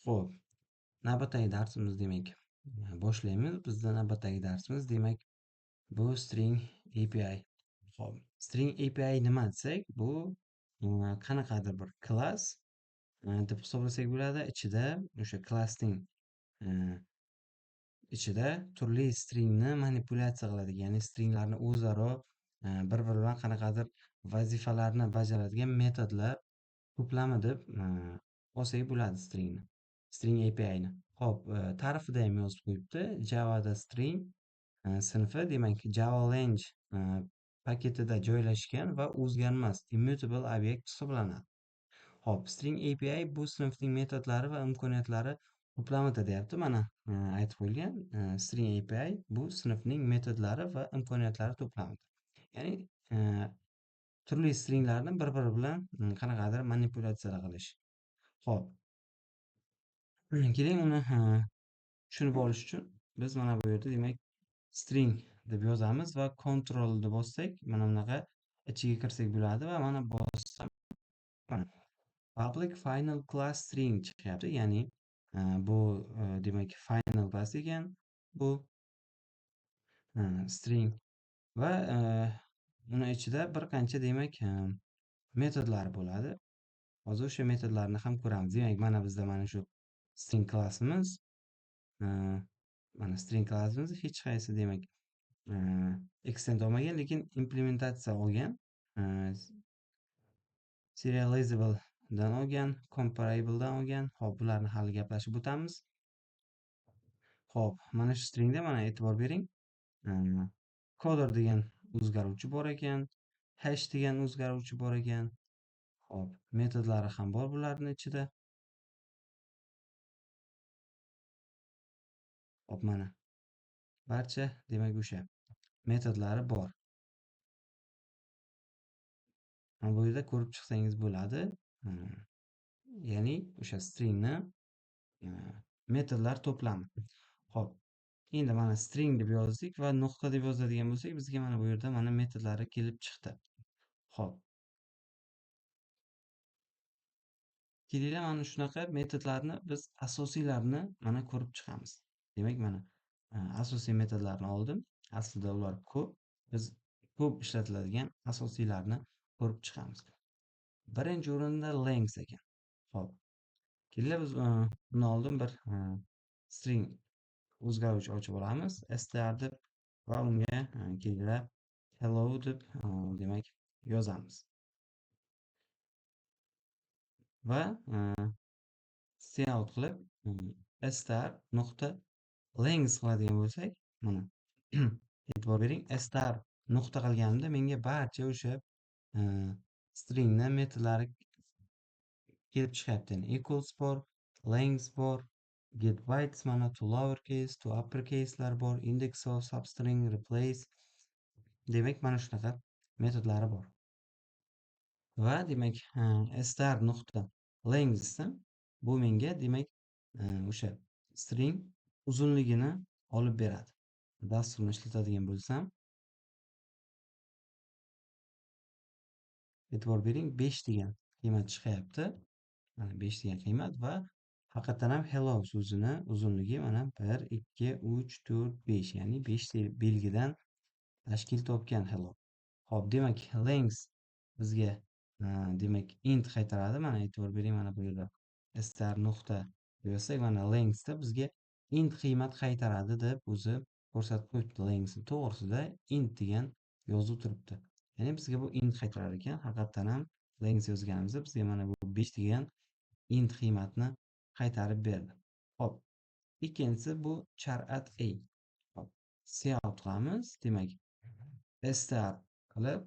Xo'p, navbatdagi darsimiz demak boshlaymiz. Bizda navbatdagi darsimiz demak bu string API. Xo'p, string API nima desak, bu qanaqadir bir klass deb hisoblasak bo'ladi. Ichida o'sha klassning ichida turli stringni manipulyatsiya qiladigan, ya'ni stringlarni o'zaro bir-biri bilan qanaqadir vazifalarni bajaradigan metodlar to'plami deb olsak bo'ladi stringni. String API'ni. Xo'p, ta'rifida ham yozib qo'yibdi. Javada string sinfi, demak Java Lang paketida joylashgan va o'zgarmas immutable obyekt hisoblanadi. Xo'p, string API bu sinfning metodlari va imkoniyatlari to'plamidir deyapti. Mana aytib qo'yilgan, string API bu sinfning metodlari va imkoniyatlari to'plamidir. Ya'ni turli stringlarni bir-biri bilan qanaqadir manipulyatsiyalar qilish. Xo'p. Keling uni tushunib olish uchun biz mana bu yerda demak string deb yozamiz va Ctrl deb bossak, mana bunaqa ichiga kirsak bo'ladi va mana bossam mana public final class string chiqyapti. Ya'ni bu demak final class ekan bu string va uni ichida bir qancha demak metodlar bo'ladi. Hozir o'sha metodlarni ham ko'ramiz. Demak, mana bizda mana shu string klassimiz, mana string klassimiz hech qaysi demak extend olmagan, lekin implementatsiya olgan, serializable dan olgan, comparable dan olgan. Xo'p, bularni hali gaplashib o'tamiz. Xo'p, mana shu stringda mana e'tibor bering. Coder degan o'zgaruvchi bor ekan, hash degan o'zgaruvchi bor ekan. Xo'p, metodlari ham bor bularning ichida. Xo'p, mana barcha demak o'sha metodlari bor. Mana bu yerda ko'rib chiqsangiz bo'ladi. Ya'ni o'sha stringni metodlar to'plami. Xo'p, endi mana string deb yozdik va nuqta deb yozadigan bo'lsak, bizga mana bu yerda mana metodlari kelib chiqdi. Xo'p. Kelinglar mana shunaqa metodlarni biz asosiylarini mana ko'rib chiqamiz. Demak, mana asosiy metodlarni oldim. Aslida ular ko'p. Biz ko'p ishlatiladigan asosiylarni ko'rib chiqamiz. Birinchi o'rinda length ekan. Xo'p. Kelinglar biz buni oldin bir string o'zgaruvchi ochib olamiz. Str deb va unga kelinglar hello deb demak yozamiz. Va cout qilib str nuqta length qiladigan bo'lsak, mana e'tibor bering, str nuqta qilganimda menga barcha o'sha stringni metodlari kelib chiqyapti. Ya'ni equals bor, length bor, get bytes mana to lowercase, to uppercase'lar bor, index of, substring, replace. Demak, mana shunaqa metodlari bor. Va demak, str nuqta length bu menga demak o'sha string uzunligini olib beradi. Dasturni ishlatadigan bo'lsam, e'tibor bering, 5 degan qiymat chiqyapti. Mana 5 degan qiymat va haqiqatan ham hello so'zini uzunligi mana 1, 2, 3, 4, 5, ya'ni 5 belgidan tashkil topgan hello. Xo'p, demak length bizga demak int qaytaradi. Mana e'tibor bering, mana bu yerda str nuqta yozsak, mana lengthda bizga int qiymat qaytaradi deb o'zi ko'rsatib qo'yibdi. Length to'g'risida int degan yozuv turibdi. Ya'ni bizga bu int qaytarar ekan. Haqiqatan ham length yozganimizda bizga mana bu 5 degan int qiymatni qaytarib berdi. Xo'p, ikkinchisi bu char at a. Xo'p, cout qilamiz. Demak, str qilib,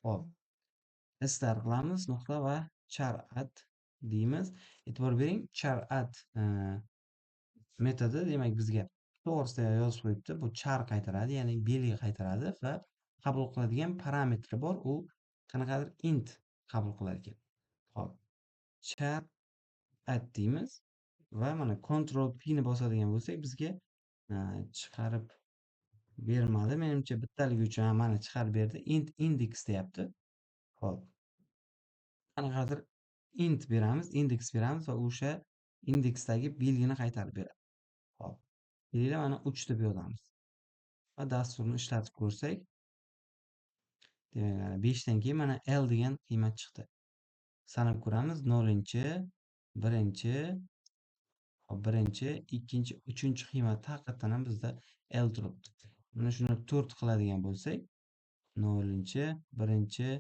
xo'p, str qilamiz nuqta va char at deymiz. E'tibor bering, char at metodi demak bizga to'g'risida yozib qo'yibdi. Bu char qaytaradi, ya'ni belgi qaytaradi va qabul qiladigan parametri bor. U qanaqadir int qabul qilar ekan. Xo'p, char at deymiz va mana Ctrl P ni bosadigan bo'lsak, bizga chiqarib bermadi. Menimcha bittaligi uchun mana chiqarib berdi. Int index deyapti. Xo'p. Qanaqadir int beramiz, indeks beramiz va o'sha indeksdagi belgini qaytarib beradi. Xo'p. Kelinglar, mana 3 deb yozamiz. Va dasturni ishlatib ko'rsak, demak, mana 5 dan keyin mana L degan qiymat chiqdi. Sanab ko'ramiz. 0-chi, 1-chi, hop, 1-chi, 2-chi, 3-chi qiymatda haqiqatan ham bizda L turibdi. Mana shuni 4 qiladigan bo'lsak, 0-chi, 1-chi,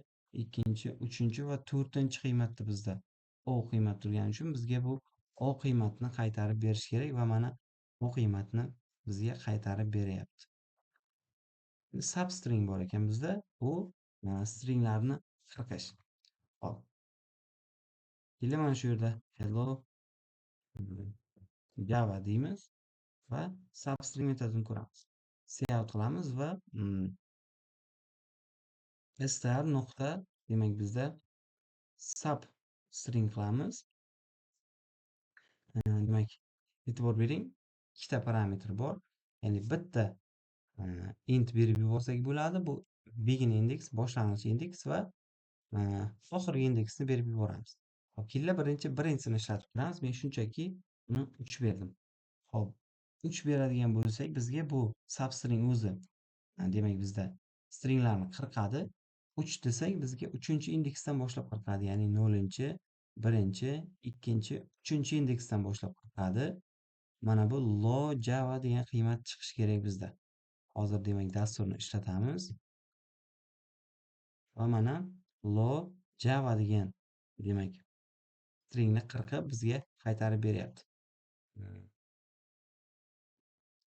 2-chi, 3-chi va 4-chi qiymatda bizda O qiymat turgani uchun bizga bu O qiymatni qaytarib berish kerak va mana O qiymatni bizga qaytarib beryapti. Substring bor ekan bizda, bu stringlarni qirqish. Xo'p. Keling, mana shu yerda hello Java deymiz va substring metodini ko'ramiz. Cout qilamiz va str nuqta, demak bizda substring qilamiz. Demak, e'tibor bering, ikkita parametr bor. Ya'ni bitta int berib yuborsak bo'ladi. Bu begin indeks, boshlang'ich indeks va oxirgi indeksni berib yuboramiz. Xo'p, kelinglar, birinchisini ishlatib ko'ramiz. Men shunchaki uni 3 berdim. Xo'p, 3 beradigan bo'lsak, bizga bu substring o'zi, demak bizda stringlarni qirqadi. 3 desak, bizga 3-indeksdan boshlab qirqadi. Ya'ni 0-chi, 1-chi, 2-chi, 3-indeksdan boshlab qirqadi. Mana bu lo Java degan qiymat chiqishi kerak bizda. Hozir demak dasturni ishlatamiz. Va mana lo Java degan demak stringni qirqib bizga qaytarib beryapti.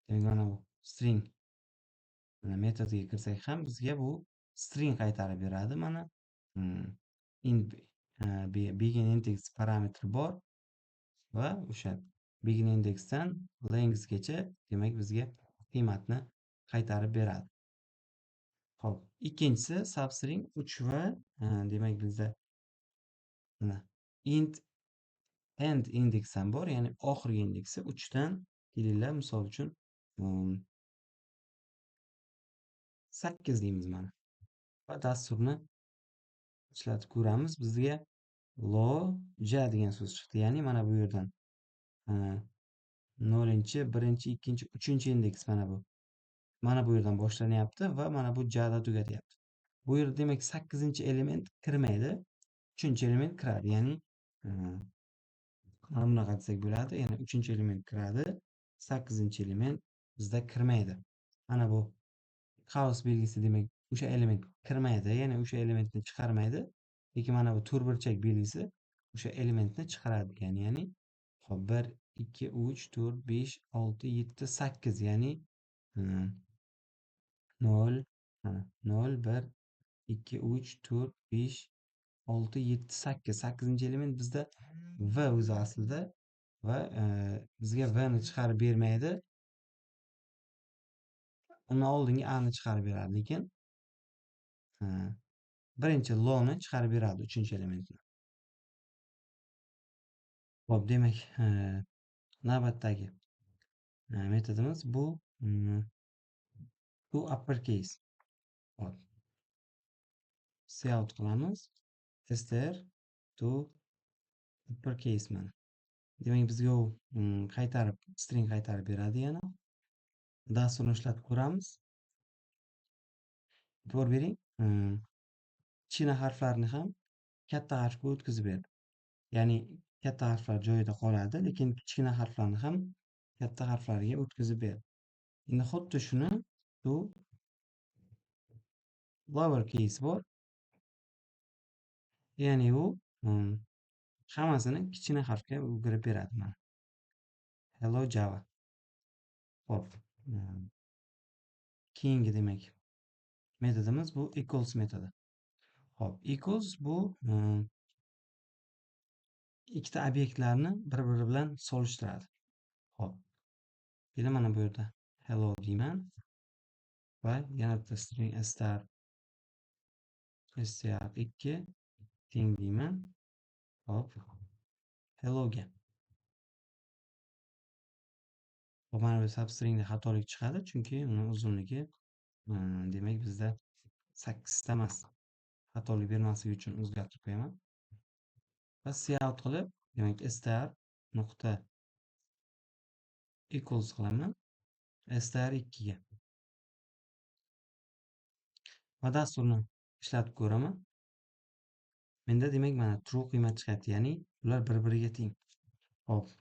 Demak, mana bu string metodiga kirsak ham bizga bu string qaytarib beradi. Mana begin index parametri bor va o'sha begin indexdan lengthgacha demak bizga qiymatni qaytarib beradi. Xo'p, ikkinchisi substring 3 va demak bizda mana int end index ham bor, ya'ni oxirgi indeksi 3 dan kelinglar, misol uchun 8 deymiz mana. Va dasturni ishlatib ko'ramiz. Bizga lo ja degan so'z chiqdi. Ya'ni mana bu yerdan 0-chi, 1-chi, 2-chi, 3-chi indeks mana bu. Mana bu yerdan boshlanyapti va mana bu jada tugatyapti. Bu yerda demak 8-chi element kirmaydi, 3-chi element kiradi. Ya'ni mana bunaqa desak bo'ladi. Ya'ni 3-chi element kiradi, 8-chi element bizda kirmaydi. Mana bu qaus belgisi demak o'sha element kirmaydi, ya'ni o'sha elementni chiqarmaydi. Lekin mana bu to'rtburchak belgisi o'sha elementni chiqaradi ekan. Ya'ni hop 1 2 3 4 5 6 7 8, ya'ni 0 0 1 2 3 4 5 6 7 8. 8-element bizda V o'zi aslida va bizga V ni chiqarib bermaydi. Undan oldingi A ni chiqarib beradi, lekin birinchi loni chiqarib beradi, 3-elementni. Xo'p, demak, navbatdagi metodimiz bu to uppercase. Xo'p. Cout qilamiz. Str to uppercase mana. Demak, bizga u qaytarib string qaytarib beradi yana. Dasturni ishlatib ko'ramiz. E'tibor bering, kichkina harflarni ham katta harfga o'tkazib berdi. Ya'ni katta harflar joyida qoladi, lekin kichkina harflarni ham katta harflarga o'tkazib berdi. Endi xuddi shuni to lowercase bor. Ya'ni u hammasini kichkina harfga o'girib beradi mana. Hello Java. Xo'p. Keyingi demak metodimiz bu equals metodi. Xo'p, equals bu ikkita obyektlarni bir-biri bilan solishtiradi. Xo'p. Endi mana bu yerda hello deyman va yana bitta string str str2 teng deyman. Xo'p. Hello'ga. Xo'p, mana bu substringda xatolik chiqadi, chunki uni uzunligi demak bizda 8 ta emas. Xatolik bermasligi uchun o'zgartirib qo'yaman. Va cout qilib, demak str nuqta equals qilaman str2 ga. Va dasturni ishlatib ko'raman. Menda demak mana true qiymat chiqyapti, ya'ni ular bir-biriga teng. Xo'p,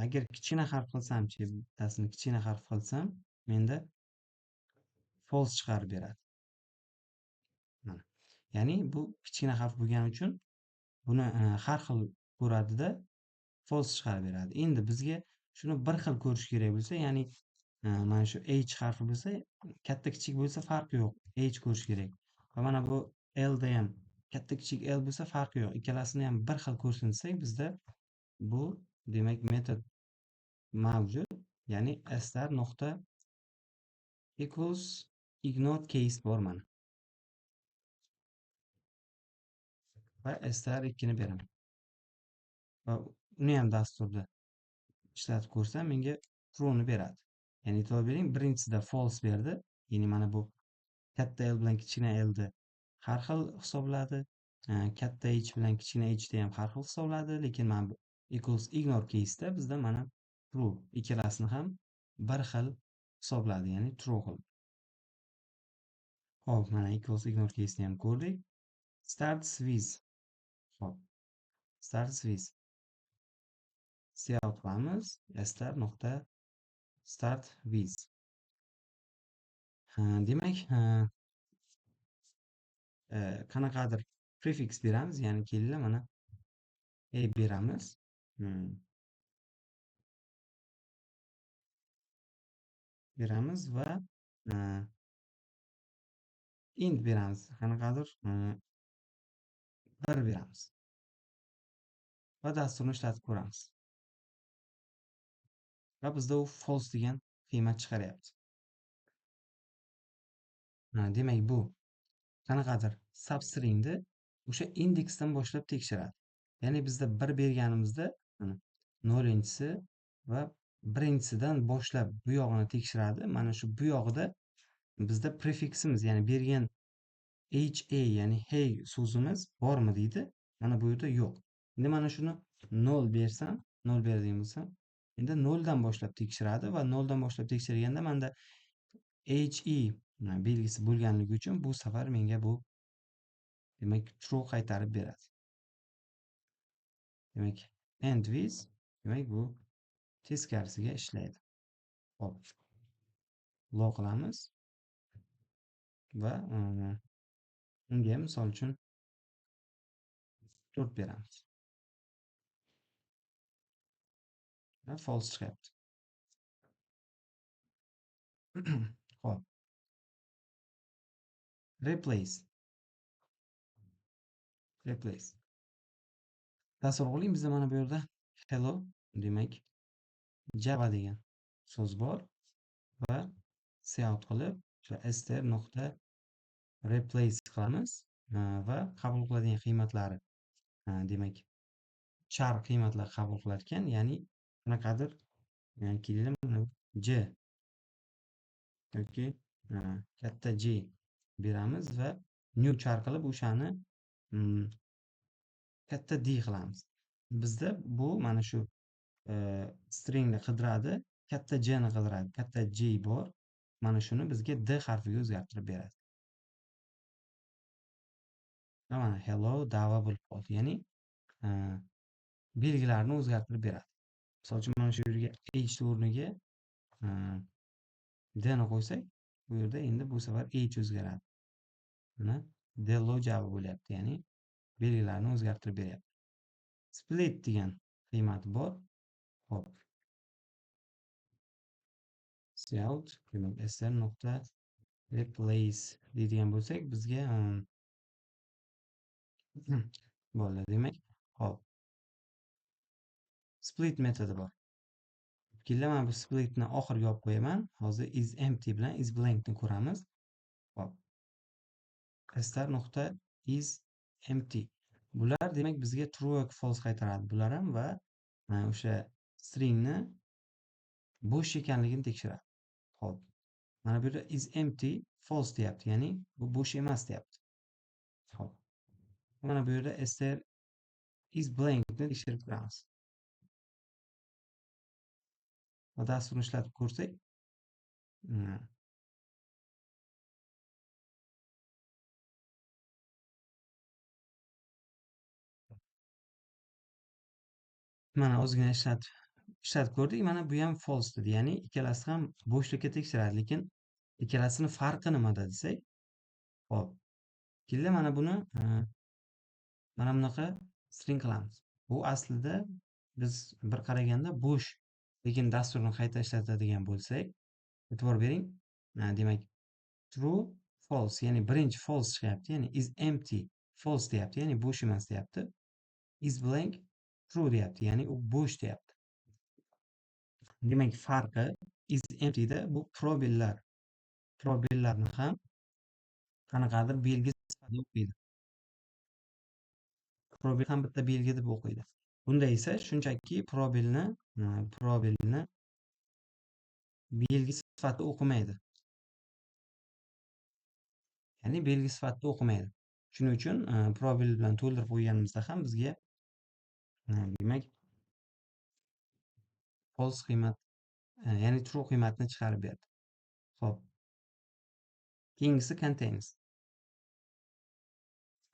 agar kichkina harf qilsamchi, bittasini kichkina harf qilsam, menda false chiqarib beradi. Mana. Ya'ni bu kichkina harf bo'lgani uchun buni har xil ko'radida false chiqarib beradi. Endi bizga shuni bir xil ko'rish kerak bo'lsa, ya'ni mana shu h harfi bo'lsa, katta kichik bo'lsa farqi yo'q, h ko'rish kerak. Va mana bu l da ham katta kichik l bo'lsa farqi yo'q. Ikkalasini ham bir xil ko'rsin desak, bizda bu demak metod mavjud, ya'ni str nuqta equals ignore case bor mana. Va str2 ni beraman. Va uni ham dasturda ishlatib ko'rsam, menga true ni beradi. Ya'ni e'tibor bering, birinchisida false berdi. Ya'ni mana bu katta L bilan kichkina L ni har xil hisobladi. Katta H bilan kichkina H ni ham har xil hisobladi, lekin mana bu equals ignore case da bizda mana true ikkalasini ham bir xil hisobladi, ya'ni true qildi. Xo'p, mana equals ignore case ni ham ko'rdik. Starts with. Xo'p. Starts with. Cout qilamiz str nuqta start with. Demak, qanaqadir prefix beramiz, ya'ni kelinglar mana a beramiz. Beramiz va int beramiz, qanaqadir 1 beramiz. Va dasturni ishlatib ko'ramiz. Va bizda u false degan qiymat chiqaryapti. Demak, bu qanaqadir substringni o'sha indeksdan boshlab tekshiradi. Ya'ni bizda 1 berganimizda mana 0-inchisi va 1-inchisidan boshlab bu yog'ini tekshiradi. Mana shu bu yog'ida bizda prefiksimiz, ya'ni bergan ha, ya'ni hey so'zimiz bormi deydi. Mana bu yerda yo'q. Endi mana shuni 0 bersam, 0 beradigan bo'lsam, endi 0 dan boshlab tekshiradi va 0 dan boshlab tekshirganda menda he belgisi bo'lganligi uchun bu safar menga bu demak true qaytarib beradi. Demak end with, demak bu teskarisiga ishlaydi. Xo'p. Low qilamiz va unga misol uchun 4 beramiz. Va false chiqyapti. Xo'p. Replace. Replace. Tasavvur qiling, bizda mana bu yerda hello, demak Java degan so'z bor va cout qilib o'sha str nuqta replace qilamiz va qabul qiladigan qiymatlari, demak char qiymatlar qabul qilar ekan, ya'ni qanaqadir, ya'ni kelinglar mana J yoki katta J beramiz va new char qilib o'shani katta D qilamiz. Bizda bu mana shu stringni qidiradi, katta J ni qidiradi, katta J bor. Mana shuni bizga D harfiga o'zgartirib beradi. Va mana hello da'va bo'lib qoldi. Ya'ni belgilarni o'zgartirib beradi. Misol uchun mana shu yerga H o'rniga D ni qo'ysak, bu yerda endi bu safar H o'zgaradi. Mana hello Java bo'lyapti, ya'ni belgilarni o'zgartirib beryapti. Split degan qiymati bor. Xo'p. Cout, demak str nuqta replace deydigan bo'lsak, bizga bo'ldi. Demak, xo'p. Split metodi bor. Kelinglar, mana bu splitni oxiriga olib qo'yaman. Hozir is empty bilan is blank ni ko'ramiz. Xo'p. Str nuqta is empty. Bular demak bizga true yoki false qaytaradi. Bular ham va o'sha stringni bo'sh ekanligini tekshiradi. Xo'p. Mana bu yerda is empty false deyapti, ya'ni bu bo'sh emas deyapti. Xo'p. Mana bu yerda str Is blankni tekshirib ko'ramiz. Va dasturni ishlatib ko'rsak, mana ozgina ishlatib ko'rdik. Mana bu ham false dedi. Ya'ni ikkalasi ham bo'shlikka tekshiradi, lekin ikkalasini farqi nimada desak, hop. Keling mana buni mana bunaqa string qilamiz. Bu aslida biz bir qaraganda bo'sh, lekin dasturni qayta ishlatadigan bo'lsak, e'tibor bering. Demak, true, false, ya'ni birinchi false chiqyapti, ya'ni is empty false deyapti, ya'ni bo'sh emas deyapti. Is blank true deyapti, ya'ni u bo'sh deyapti. Demak, farqi is empty da bu probellarni ham qanaqadir belgi sifatida o'qiydi. Probel ham bitta belgi deb o'qiydi. Bunda esa shunchaki probelni belgi sifatida o'qimaydi. Ya'ni belgi sifatida o'qimaydi. Shuning uchun probel bilan to'ldirib qo'yganimizda ham bizga demak false qiymat, ya'ni true qiymatni chiqarib berdi. Xo'p. Keyingisi contains.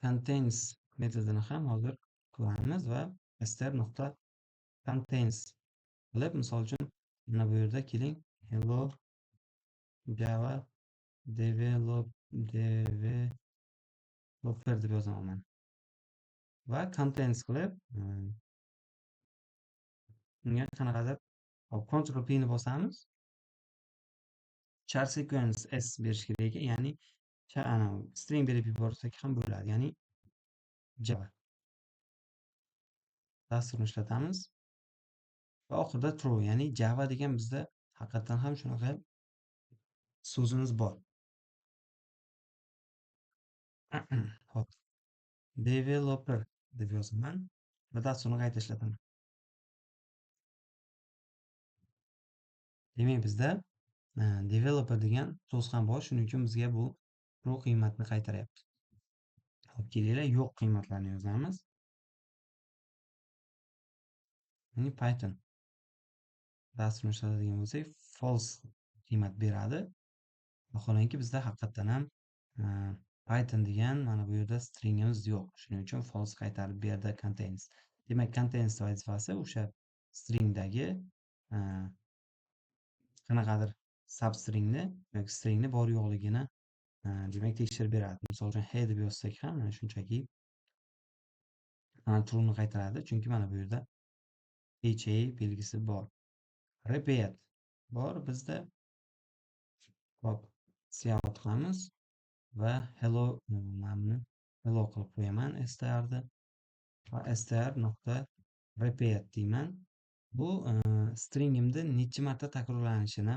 Contains metodini ham hozir ko'ramiz va str.contains qilib, misol uchun mana bu yerda keling hello java developer deb yozaman. Va contains qilib unga qanaqadir Ctrl P ni bosamiz. Char sequence s berish kerak ekan, ya'ni string berib yuborsak ham bo'ladi, ya'ni Java. Dasturni ishlatamiz va oxirida true, ya'ni Java degan bizda haqiqatan ham shunaqa so'zimiz bor. Xo'p. Developer deb yozaman va dasturni qayta ishlataman. Demak, bizda developer degan so'z ham bor, shuning uchun bizga bu true qiymatni qaytaryapti. Hop, kelinglar, yo'q qiymatlarni yozamiz. Ya'ni Python dasturni ishlatadigan bo'lsak, false qiymat beradi. Vaholanki bizda haqiqatan ham Python degan mana bu yerda stringimiz yo'q. Shuning uchun false qaytarib berdi contains. Demak, contains vazifasi o'sha stringdagi qanaqadir substringni yoki stringni bor yo'qligini demak tekshirib beradi. Misol uchun h deb yozsak ham mana shunchaki true'ni qaytaradi, chunki mana bu yerda ha belgisi bor. Repeat bor bizda. Hop, cout qilamiz va hello mana hello qilib qo'yaman strni va str.repeat deyman. Bu stringimni necha marta takrorlanishini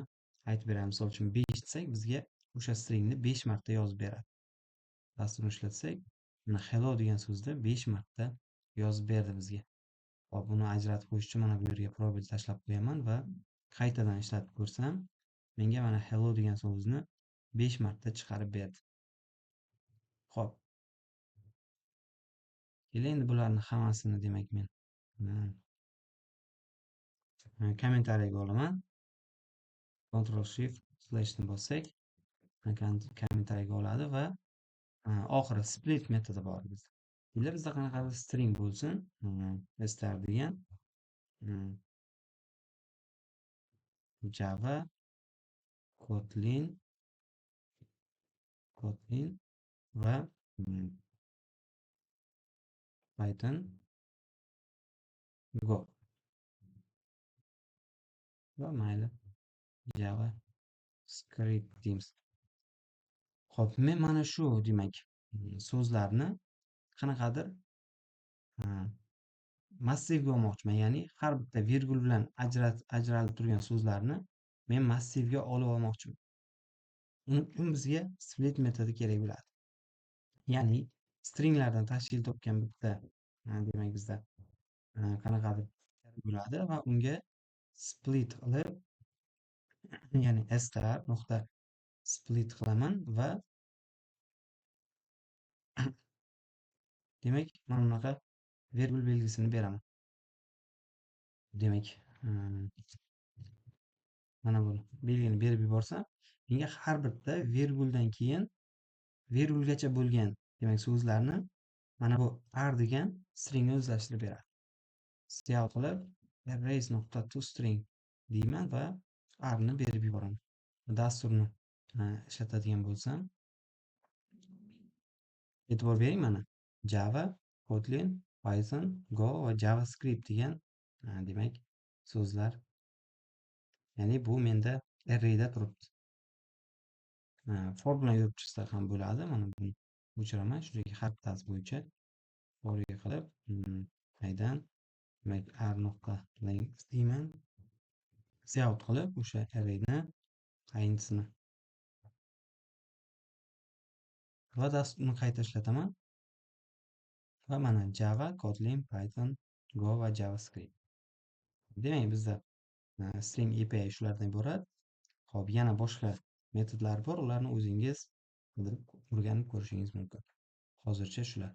aytib beradi. Misol uchun 5 desak, bizga o'sha stringni 5 marta yozib beradi. Dasturni ishlatsak, mana hello degan so'zni 5 marta yozib berdi bizga. Hop, buni ajratib qo'yish uchun mana bu yerga probel tashlab qo'yaman va qaytadan ishlatib ko'rsam, menga mana hello degan so'zni 5 marta chiqarib berdi. Xo'p. Keling, endi bularni hammasini demak men kommentariyaga olaman. Ctrl Shift slash ni bossak, kommentariyaga oladi va oxiri split metodi bor bizda. Endi bizda qanaqadir string bo'lsin, str degan Java, Kotlin va Python Go. Va mayli Java script deymiz. Xo'p, men mana shu demak so'zlarni qanaqadir massivga olmoqchiman. Ya'ni har bitta virgul bilan ajralib turgan so'zlarni men massivga olib olmoqchiman. Uning uchun bizga split metodi kerak bo'ladi. Ya'ni stringlardan tashkil topgan bitta demak bizda qanaqadir bo'ladi va unga split qilib, ya'ni str nuqta split qilaman va demak mana bunaqa Vergul belgisini beraman. Demak, mana bu belgini berib yuborsam, menga har bitta verguldan keyin vergulgacha bo'lgan, demak, so'zlarni mana bu r degan stringni o'zlashtirib beradi. Cout qilib arrays nuqta toString deyman va r ni berib yuboraman. Dasturni ishlatadigan bo'lsam, e'tibor bering, mana Java, Kotlin, Python, Go va JavaScript degan, demak, so'zlar, ya'ni bu menda arrayda turibdi. For bilan yurib chiqsa ham bo'ladi. Mana buni o'chiraman, shunchaki har bittasi bo'yicha for qilib, qaydan, demak, r nuqta length deyman. Cout qilib o'sha arrayni qayinchisini va dasturni qayta ishlataman. Va mana Java, Kotlin, Python, Go va JavaScript. Demak, bizda string API shulardan iborat. Xo'p, yana boshqa metodlar bor, ularni o'zingiz qidirib o'rganib ko'rishingiz mumkin. Hozircha shular.